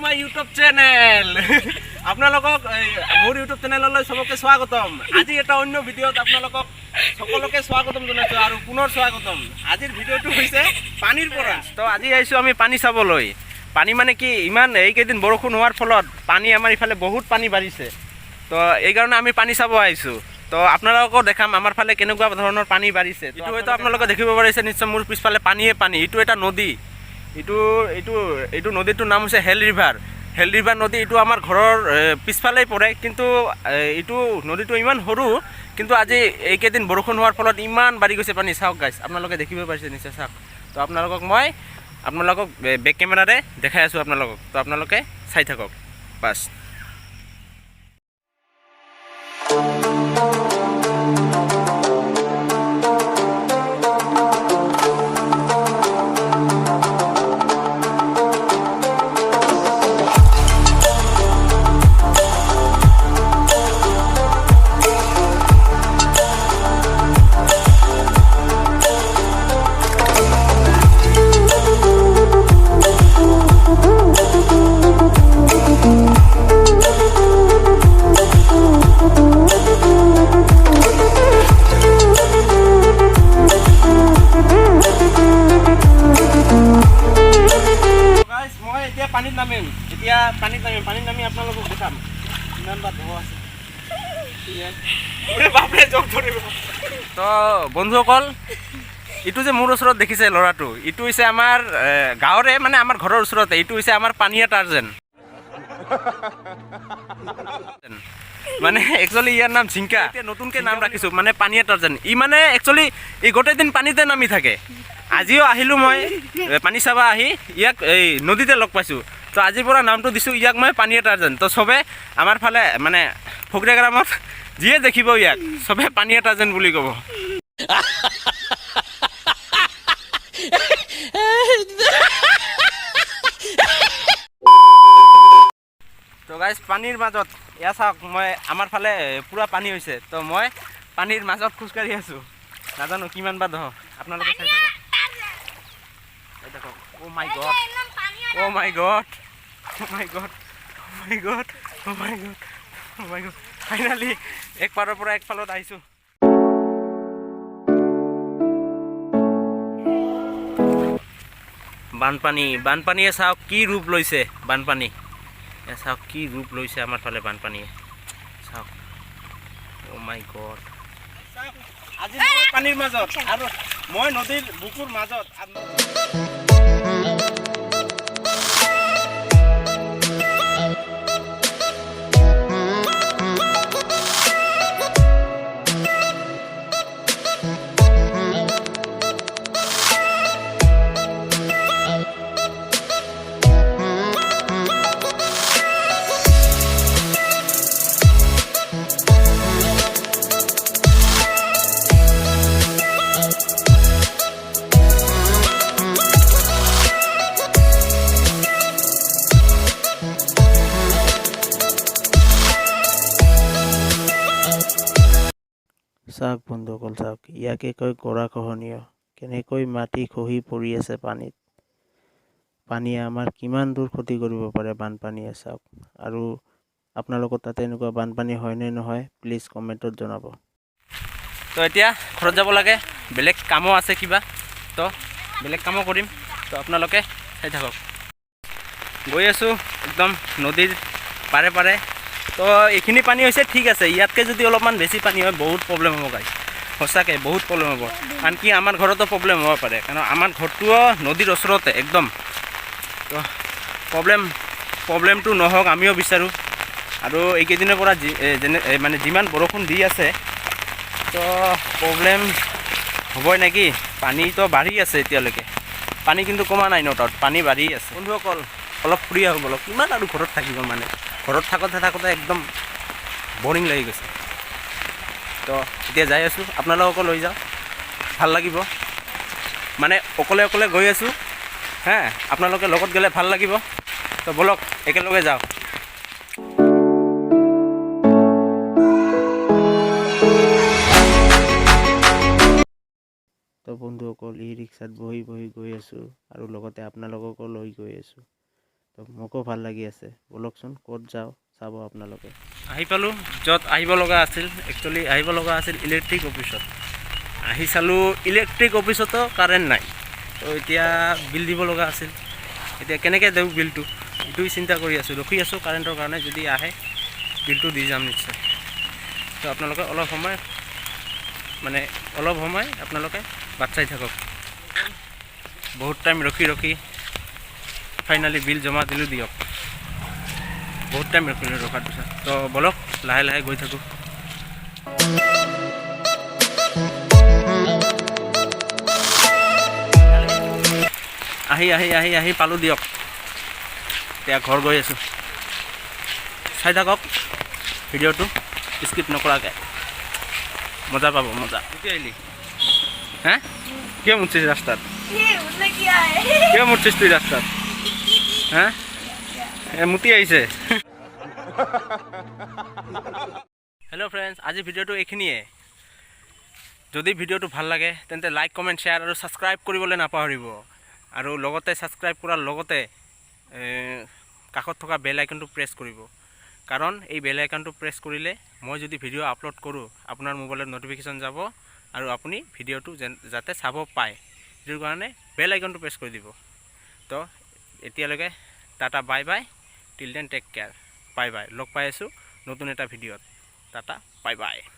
My YouTube channel. আপোনালোকক এই, মোৰ ইউটিউব চেনেললৈ চবকে স্বাগতম। আজি এটা অন্য ভিডিঅ'ত আপোনালোকক সকলোকে স্বাগতম জনাইছোঁ আৰু পুনৰ স্বাগতম। আজিৰ ভিডিঅ'টো হৈছে পানীৰ পৰা। তো আজি আহিছোঁ আমি পানী চাবলৈ। পানী মানে কি, ইমান এইকেইদিন বৰষুণ হোৱাৰ ফলত পানী আমাৰ ইফালে বহুত পানী বাঢ়িছে। তো এইকাৰণে আমি পানী চাব আহিছোঁ। তো আপোনালোককো দেখাম আমাৰ ফালে কেনেকুৱা ধৰণৰ পানী বাঢ়িছে। এইটো হয়তো আপোনালোকে দেখিব পাৰিছে নিশ্চয়, মোৰ পিছফালে পানীয়ে পানী। এইটো এটা নদী। এইটো এইটো এইটো নদীটোৰ নাম হৈছে হেল ৰিভাৰ। হেল ৰিভাৰ নদী। এইটো আমাৰ ঘৰৰ পিছফালেই পৰে। কিন্তু এইটো নদীটো ইমান সৰু, কিন্তু আজি এইকেইদিন বৰষুণ হোৱাৰ ফলত ইমান বাঢ়ি গৈছে পানী। চাওক গাইছ, আপোনালোকে দেখিব পাৰিছে নিশ্চয়, চাওক। তো আপোনালোকক মই আপোনালোকক বেক কেমেৰাৰে দেখাই আছোঁ আপোনালোকক। তো আপোনালোকে চাই থাকক বাছ। গাইছ, মই এতিয়া পানীত নামিম। এতিয়া পানীত নামিম। পানীত নামি আপোনালোকক দেখাম কিমান বা ঢৌ আছে। ওৰে বাপৰে, জোক ধৰিব। তো বন্ধুসকল, এইটো যে মোৰ ওচৰত দেখিছে ল'ৰাটো, এইটো হৈছে আমাৰ গাঁৱৰে, মানে আমাৰ ঘৰৰ ওচৰতে। এইটো হৈছে আমাৰ পানীয়া টাৰ্জেন। মানে একচুৱেলি ইয়াৰ নাম ঝিংকা, এতিয়া নতুনকৈ নাম ৰাখিছোঁ মানে পানীয়া টাৰ্জেন। ই মানে একচুৱেলি ই গোটেই দিন পানীতে নামি থাকে। আজিও আহিলোঁ মই পানী চাবা আহি ইয়াক এই নদীতে লগ পাইছোঁ। তো আজিৰ পৰা নামটো দিছোঁ ইয়াক মই পানীয়া টাৰ্জেন। তো চবে আমাৰ ফালে মানে ফকৰীয়া গ্ৰামত যিয়ে দেখিব ইয়াক, চবে পানীয়া টাৰ্জেন বুলি ক'ব। তো গাইজ, পানীৰ মাজত এয়া চাওক, মই আমাৰ ফালে পূৰা পানী হৈছে। তো মই পানীৰ মাজত খোজকাঢ়ি আছোঁ। নাজানো কিমান বা দহ, আপোনালোকে চাই থাকক, চাই থাকক। Oh my God, oh my God, oh my God, oh my God, oh my God, oh my God. Finally এক পাৰৰ পৰা এক ফালত আহিছোঁ। বানপানী, বানপানীয়ে চাওক কি ৰূপ লৈছে। বানপানী এ চাওক কি ৰূপ লৈছে আমাৰ ফালে বানপানীয়ে, চাওক। অ' মাই গড। আজি মই পানীৰ মাজত আৰু মই নদীৰ বুকুৰ মাজত। চাওক বন্ধুসকল, চাওক, ইয়াকে কয় গৰাখহনীয়া। কেনেকৈ মাটি খহি পৰি আছে পানীত। পানীয়ে আমাৰ কিমান দূৰ ক্ষতি কৰিব পাৰে বানপানীয়ে, চাওক। আৰু আপোনালোকৰ তাতে এনেকুৱা বানপানী হয়নে নহয়, প্লিজ কমেণ্টত জনাব। তো এতিয়া ঘৰত যাব লাগে, বেলেগ কামো আছে কিবা। তো বেলেগ কামো কৰিম। তো আপোনালোকে চাই থাকক। গৈ আছোঁ একদম নদীৰ পাৰে পাৰে। তো এইখিনি পানী হৈছে, ঠিক আছে। ইয়াতকৈ যদি অলপমান বেছি পানী হয়, বহুত প্ৰব্লেম হ'ব গাইজ, সঁচাকৈ বহুত প্ৰব্লেম হ'ব। আনকি আমাৰ ঘৰতো প্ৰব্লেম হ'ব পাৰে, কাৰণ আমাৰ ঘৰটোও নদীৰ ওচৰতে একদম। তো প্ৰব্লেমটো নহওক আমিও বিচাৰোঁ। আৰু এইকেইদিনৰ পৰা যি যেনে মানে যিমান বৰষুণ দি আছে, তো প্ৰব্লেম হ'বই নেকি। পানীতো বাঢ়ি আছে এতিয়ালৈকে, পানী কিন্তু কমা নাই। নটাত পানী বাঢ়ি আছে। বন্ধুসকল, অলপ ফুৰি আহোঁ বলক। কিমান আৰু ঘৰত থাকিব, মানে ঘৰত থাকোঁতে থাকোঁতে একদম বৰিং লাগি গৈছে। তো এতিয়া যাই আছোঁ, আপোনালোককো লৈ যাওঁ, ভাল লাগিব। মানে অকলে অকলে গৈ আছোঁ হে, আপোনালোকে লগত গ'লে ভাল লাগিব। তো ব'লক, একেলগে যাওঁ। তো বন্ধুসকল, ই ৰিক্সাত বহি বহি গৈ আছোঁ আৰু লগতে আপোনালোককো লৈ গৈ আছোঁ। তো তো মোকো ভাল লাগি আছে। ব'লকচোন, ক'ত যাওঁ চাব আপোনালোকে। আহি পালোঁ য'ত আহিব লগা আছিল। একচুৱেলি আহিব লগা আছিল ইলেক্ট্ৰিক অফিচত। আহি চালোঁ, ইলেক্ট্ৰিক অফিচতো কাৰেণ্ট নাই। তো এতিয়া বিল দিব লগা আছিল। এতিয়া কেনেকৈ দিওঁ বিলটো, এইটোৱে চিন্তা কৰি আছোঁ। ৰখি আছোঁ কাৰেণ্টৰ কাৰণে। যদি আহে, বিলটো দি যাম নিশ্চয়। তো আপোনালোকে অলপ সময়, মানে অলপ সময় আপোনালোকে বাট চাই থাকক। বহুত টাইম ৰখি ৰখি ফাইনেলি বিল জমা দিলোঁ দিয়ক। বহুত টাইম ৰখিলোঁ ৰখাৰ পিছত। তো ব'লক, লাহে লাহে গৈ থাকোঁ। আহি আহি আহি আহি পালোঁ দিয়ক। এতিয়া ঘৰ গৈ আছোঁ। চাই থাকক ভিডিঅ'টো স্কিপ নকৰাকৈ, মজা পাব, মজা। কেতিয়া আহিলি হা? কিয় মুতছিস ৰাস্তাত? কিয় মুতছিস তুই ৰাস্তাত হা? এ মুতি আহিছে। হেল্ল' ফ্ৰেণ্ডছ, আজি ভিডিঅ'টো এইখিনিয়ে। যদি ভিডিঅ'টো ভাল লাগে, তেন্তে লাইক, কমেণ্ট, শ্বেয়াৰ আৰু ছাবস্ক্ৰাইব কৰিবলৈ নাপাহৰিব। আৰু লগতে ছাবস্ক্ৰাইব কৰাৰ লগতে কাষত থকা বেল আইকনটো প্ৰেছ কৰিব, কাৰণ এই বেল আইকনটো প্ৰেছ কৰিলে মই যদি ভিডিঅ' আপলোড কৰোঁ, আপোনাৰ মোবাইলত ন'টিফিকেশ্যন যাব আৰু আপুনি ভিডিঅ'টো যেন যাতে চাব পায়, সেইটোৰ কাৰণে বেল আইকনটো প্ৰেছ কৰি দিব। তো এতিয়ালৈকে tata, bye bye, till then take care, bye bye. লগ পাই আছোঁ নতুন এটা ভিডিঅ'ত। Tata, bye bye.